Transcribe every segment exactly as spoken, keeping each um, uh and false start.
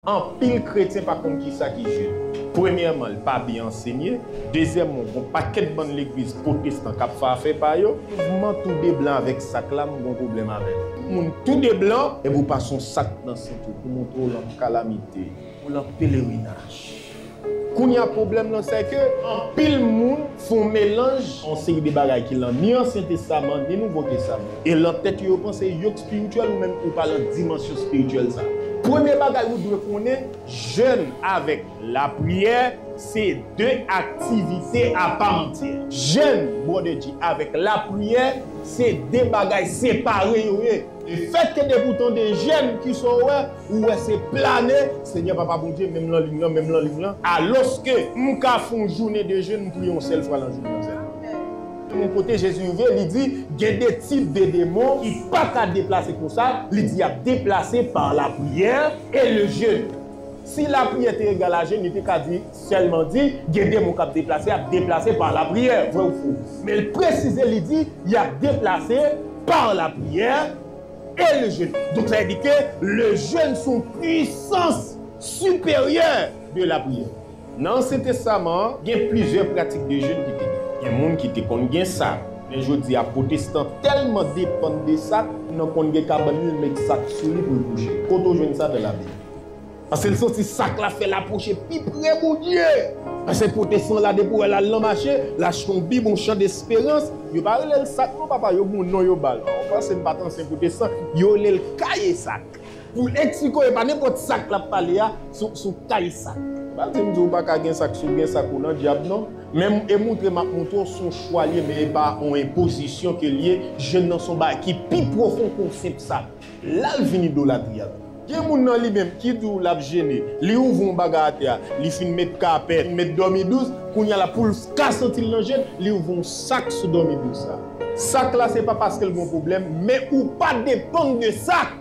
Anpil kretyen pa konn kisa ki jèn. Premyèman, l pa byen ansenye. Dezyèmman, gon pakèt bann legliz pwotestan k ap fè afè pa yo. Mouvman tou de blan avèk sak la, m gon pwoblèm avè l. Moun tou de blan, epi w pase yon sak nan sent ou pou montre w lan kalamite, ou lan pelerinaj. Kounye a, pwoblèm lan, se ke anpil moun fè yon melanj, yon seri de bagay ki lan ni Ansyen Testaman, ni Nouvo Testaman. E lan tèt yo, yo panse yo k espirityèl, ou menm ou pa lan dimansyon espirityèl sa. Premye bagay ou dwe konnen, jèn avèk lapriyè, se de aktivite apa antyè. Jèn, Brother G, avèk lapriyè, se de bagay separe yo ye. Lefètke depi w tande jèn, kisa w wè, ou wè se plane, Senyè Papa Bondye, men m lan liy lan, men m lan liy lan. Alòske m ka fè yon jounen de jèn, m priye yon sèl fwa lan jounen an sèlman. Yon kote Jezi rive, li di, gen de tip de demon ki pa ka deplase konsa, li di y ap deplase par la prière et le jeûne. Si lapriyè te egal a jèn, li te ka di, sèlman di, gen demon k ap deplase, ap deplase par la prière, vrè ou fo. Men l presize, li di, y ap deplase par la prière et le jeûne. Donk, sa vle di ke le jeûne se yon pwisans siperyè de lapriyè. Nan Ansyen Testaman an, gen plizyè pratik de jèn ki te gen. Gen moun ki te konn gen sak. Men jodi a, pwotestan tèlman depann de sak, moun nan konn gen kabann li, l met sak sou li pou l kouche. Kote w jwenn sa dan Labib? Paske l santi sak la fè l apwoche pi pre Bondye. Paske pwotestan la, depi w wè l al nan mache, l achte yon Bib, yon Chant d'Espérance, yo pa rele l sak non, papa, yo gen yon non yo ba l. Ou panse m pa t ansyen pwotestan, yo rele l kaye sak. Pou l eksplike w, e pa nenpòt sak l ap pale a, sou, sou kaye sak. M pa di m di w pa ka gen sak, si w gen sak ou nan dyab non. Men e montre m ap montre w se yon chwa l ye, men e pa yon enpozisyon ke l ye. Jèn nan se yon bagay ki pi pwofon ke yon senp sak. La l vin idolatri a. Gen moun nan li menm ki di w l ap jene, li ouvri yon bagay atè a, li fin met kapèt, met dòmi dous, kounye a la pou l ka santi l nan jèn, li ouvri yon sak sou dòmi dous sa. Sak la se pa paske l gen yon pwoblèm, men ou pa depann de sak.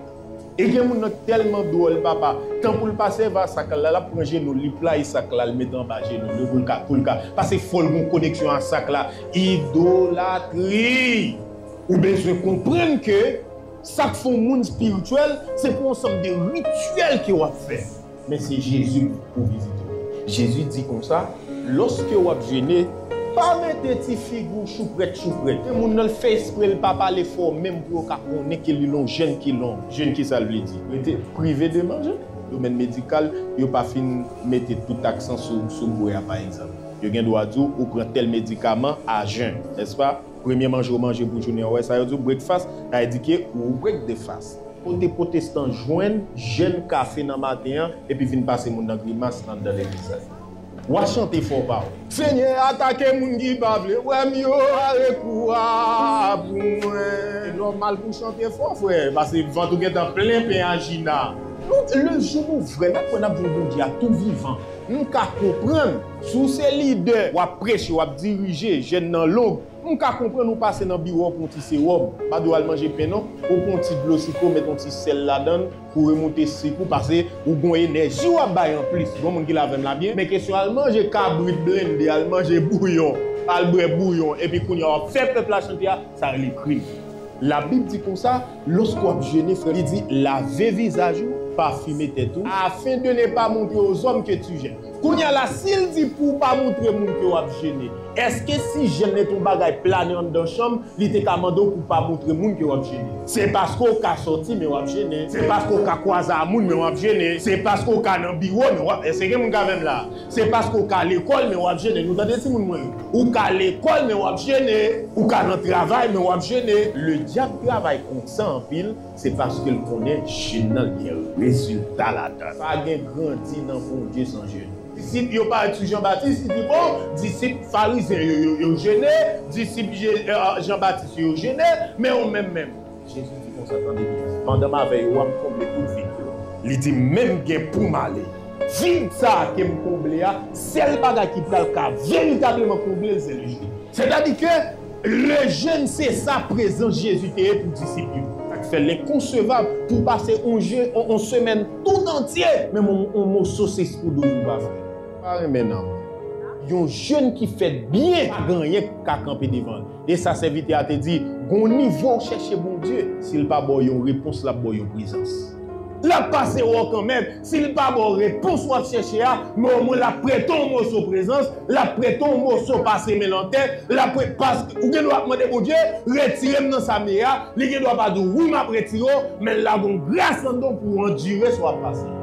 E gen moun nan tèlman dwòl, papa, tan pou l pa sèvi a sak la, l ap pran jenou l, li playe sak la, l met anba jenou l pou l ka, pou l ka, paske fò l gen yon koneksyon a sak la. Idolatri! Ou bezwen konprann ke sa k fè yon moun espirityèl, se pou yon ansanm de rityèl ke w ap fè. Men se Jezi pou vizite w. Jezi di konsa, lòske w ap jene, pa mete ti figi w chouprèt chouprèt. Gen moun nan l fè espre l pa pale fò menm pou yo ka konnen ke li l yon jèn ki long. Jèn kisa l vle di? Rete prive de manje. Domèn medikal, yo pa fin mete tout aksan sou, sou bwè a, pa egzanp. Yo gen dwa di w, ou pran tèl medikaman a jen, nèspa? Premye manje w manje pou jounen an, w wè sa yo di w, breakfast, sa vle di ke ou break the fast. Kote pwotestan jwenn jèn kafe nan maten an, epi vin pase moun nan grimas anndan legliz la? W a chante fò pa w. Senyè, atake moun ki pa vle wè m yo, bare kou a pou mwen. Se nòmal pou w chante fò, frè, paske vant ou gentan plen pen a jina. Nou, le jou nou vrè, n ap wè n ap jwenn Bondye a tou vivan. M ka konprann, si w se lidè, w ap preche, w ap dirije, jèn nan long, m ka konprann ou pase nan biwo w pran yon ti sewòm, pa di w al manje pen non, ou pran yon ti dlo sitwon, met yon ti sèl ladan l, pou remoute sik ou, paske ou gon enèji w ap bay anplis. Gon moun ki la avè m la byen, men kesyon al manje kabrit blende, al manje bouyon, al bwè bouyon, epi kounye a w ap fè pèp la chante a, sa rele krim. Labib di konsa, lòske w ap jene, frè, li di, lave vizaj ou, pafime tèt ou, afin de ne pas montrer aux hommes que tu jeûnes. Kounye a la, si l di pou w pa montre moun ke w ap jene, èske si jèn nan te yon bagay plane anndan chanm, li te ka mande w pou w pa montre moun ke w ap jene? Se paske w ka sòti, men w ap jene. Se paske w ka kwaze a moun, men w ap jene. Se paske w ka nan biwo, men w ap, èske gen moun k avè m la? Se paske w ka lekòl, men w ap jene. Nou tande timoun mwen yo? Ou ka lekòl, men w ap jene. Ou ka nan travay, men w ap jene. Le dyab travay konsa anpil, se paske l konnen jèn nan gen rezilta ladan l. Pa gen grandi nan Bondye san jèn. Disip yo parèt sou Jan Batis, li di, bon, disip farizyen yo, yo, yo jene, disip Je- eh, Jan Batis yo jene, men ou menm menm. Jezi di konsa, tande byen, pandan m avè yo a, m konble tout vid yo. Li di, men m gen pou m ale. Vid sa a ke m konble a, sèl bagay ki pral ka veritableman konble l, se le jèn. Sètadi ke le jèn se sa prezans Jezi te ye pou disip yo. Sa k fè l enkonsevab pou w pase on je- on, on semèn tout antye, menm on, on moso sèspou douz ou pa fè. Pa renmen nanm. Yon jèn ki fèt byen, pa gen anyen k ka kanpe devan l. E sa sèvitè a te di, gon nivo w chèche Bondye, si l pa ba w yon repons, l ap ba w yon prezans. L ap pase wè w kanmenm. Si l pa ba w repons w ap chèche a, men omwen l ap prete w yon moso prezans, l ap prete w yon moso pase men l antè, l ap pre-, paske ou gen dwa ap mande Bondye, retire m nan sa m ye a, li gen dwa pa di w, wi, m ap retire w, men l lage yon gras anndan w pou w andire sa w ap pase.